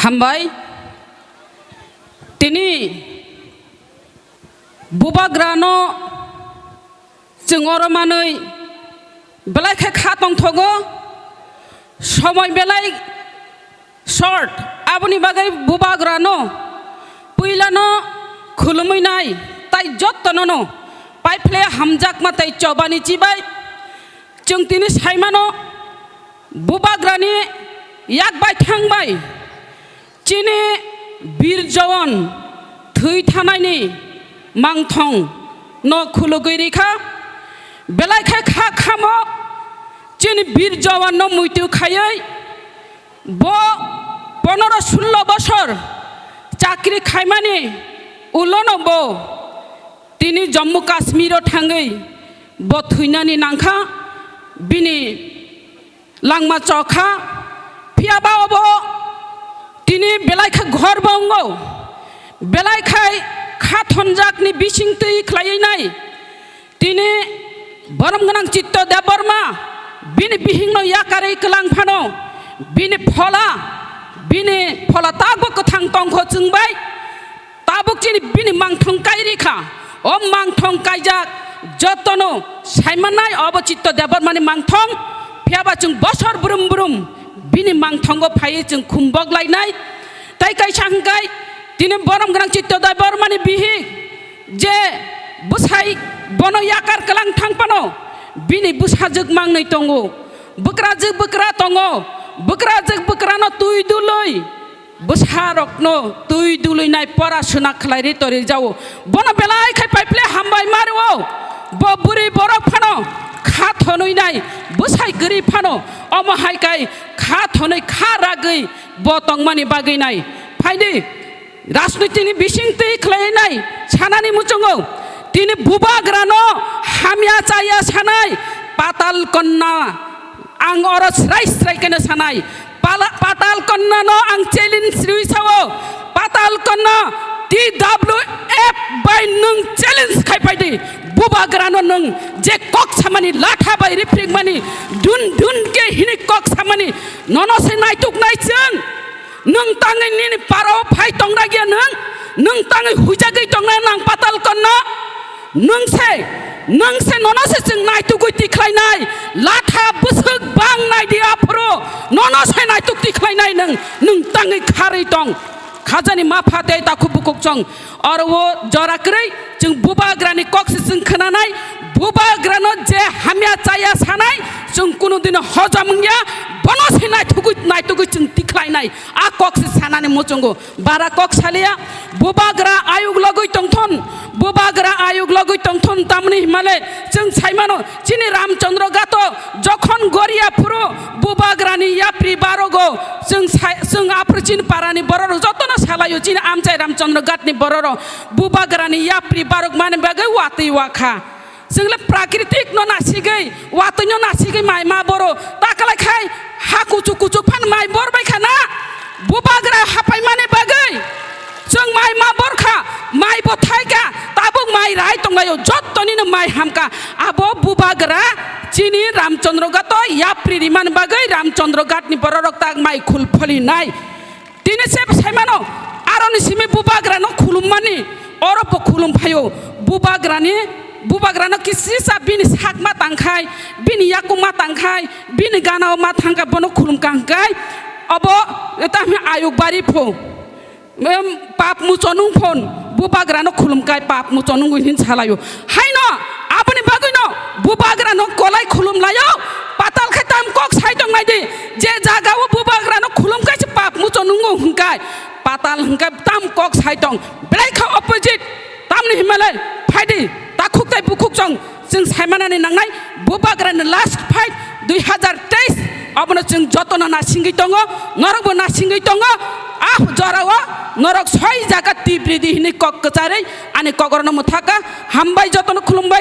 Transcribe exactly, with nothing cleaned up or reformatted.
Hambai. Tini bubagrano chwng oro manwi belai khe kha tongthogo, somoi belai short, aboni bagwi bubagrano puilano khulumwi nai, tai jottonono paiphle hamjakma tei chobani chibai. Chwng tini saimano, bubagrani yak bai thang bai chini bir jawan thwi thanaini mangthong no khulugwi rikha. Belai khe kha khamo chini bir jawan no muitu khaiwi bo ponoro sullo bosor chakri khaimani ulono bo tini Jammu Kashmiro thangwi bo thwinani nangkha, bini langma chokha, phiyaba obo tini belai khe ghorbo wngo, belai khai kha thonjakni bisingtwi khlaiwi nai. Tini borom gwnang Chitto Debbarma bini bihingno yakarwi kwlang phano, bini phola, bini phola tabuk kwthang tongkho chwngbai. Tabuk chini bini mangthong kai rikha. O mangthong kaijak jotono saimannai obo Chitto Debbarmani mangthong. Phiyaba chwng bosor brum brum bini mangthongo phaiwi chwng khumbok lainai. Tai kaisa hwnkhe tini borom gwnang Chitto Debbarmani bihik je bwsai bono yakar kwlang thang phano bini bwsajwk mangnwi tongo. Bwkrajwk bwkra tongo. Bwkrajwk bwkrano twi dului bwsarokno twi dului nai pora suna khlai ri tori jao. Bono belai khai paiphle hambai ma rwo. Bo bwrwi borok phano kha thonwi nai, bwsai kwrwi phano omo hai kai kha thonwi kha ragwi bo tongmani bagwi nai. Phaidi, rajnitini bisingtwi khlai nai sanani muchungo tini bubagrano hamya chaya sanai Patal Konna. Ang oro srai srai keno sanai, Pala-, Patal Konna no ang challenge rwi sao. Patal Konna T W F bai nwng challenge khai pai di. Bubagra no nwng je kok samani latha bai riprik mani dun dun ke hini kok samani nono se naituk nai chwng. Nwng tangwi nini parao phai tong ragya nwng, nwng tangwi huijagwi tongnai nang Patal Konna. Nwng se, nwng se nono se chwng naitugwi tikhlainai, latha bwswk bang nai di aphuru, nono se naituk tikhlainai nwng, nwng tangwi kharwi tong. Khajani mapha tei takhuk bukhuk chwng oro o jora kwrwi chwng bubagrani kok se chwng khwnanai, bubagrano je hamya chaya sanai chwng kunu dino hojam wngya, bono se naitugwi, naitugwi chwng tikhlainai, a kok se sanani muchungo. Bara kok salia, bubagra ayuk logwi tongthon, bubagra ayuk logwi tongthon tamni himale chwng saimano chini Ramchandra Gato jokhon goria phuru bubagrani yapri barogo chwng sai-, chwng aphuru chini parani bororok jotono salaio chini amchai Ramchandra Gatni bororok bubagrani yapri barok mani bagwi watwi wakha. Chwng le prakritik no nasigwi, watwi no nasigwi mai ma boro. Takalai khai ha kuchuk kuchuk phan mai bor bai kha na. Bubagra hapai mani bagwi chwng mai ma bor kha, mai bo thai kha, tabuk mai rai tonglaio, jottoni no mai ham kha. Abo bubagra chini Ramchandra Gato yapri rimani bagwi Ramchandra Gatni bororok tak mai khul pholi nai. Tini se saimano, aroni simi bubagrano khulummani, oro bo khulum phaio. Bubagrani, bubagrano kisisa bini sak ma tangkhai, bini yakung ma tangkhai, bini gana ma thangkha, bono khulum kangkhai. Obo tamo ayuk bari pho. Em, pap muchonung phon, bubagrano khulum kai pap muchonung hin salaio. Haino, aboni bagwino bubagrano kolai khulum laio, patal khai tam kok sai tong nai di, je jaga o bubagrano khulum kai se pap muchonung hwnkai, patal hwnkai tam kok sai tong, belai kha opposite, tamni himalai, phaidi, takhuk tai bukhuk chong, chwng saimanani nangnai, bubagrani last fight, dui hazar teis, abono chwng jotono nasingwi tongo, norokbo nasingwi tongo, ah jorao norok soi jaga tibridi hini kok kwcharwi ani kok orono mwthaka, hambai jotono khulumbai.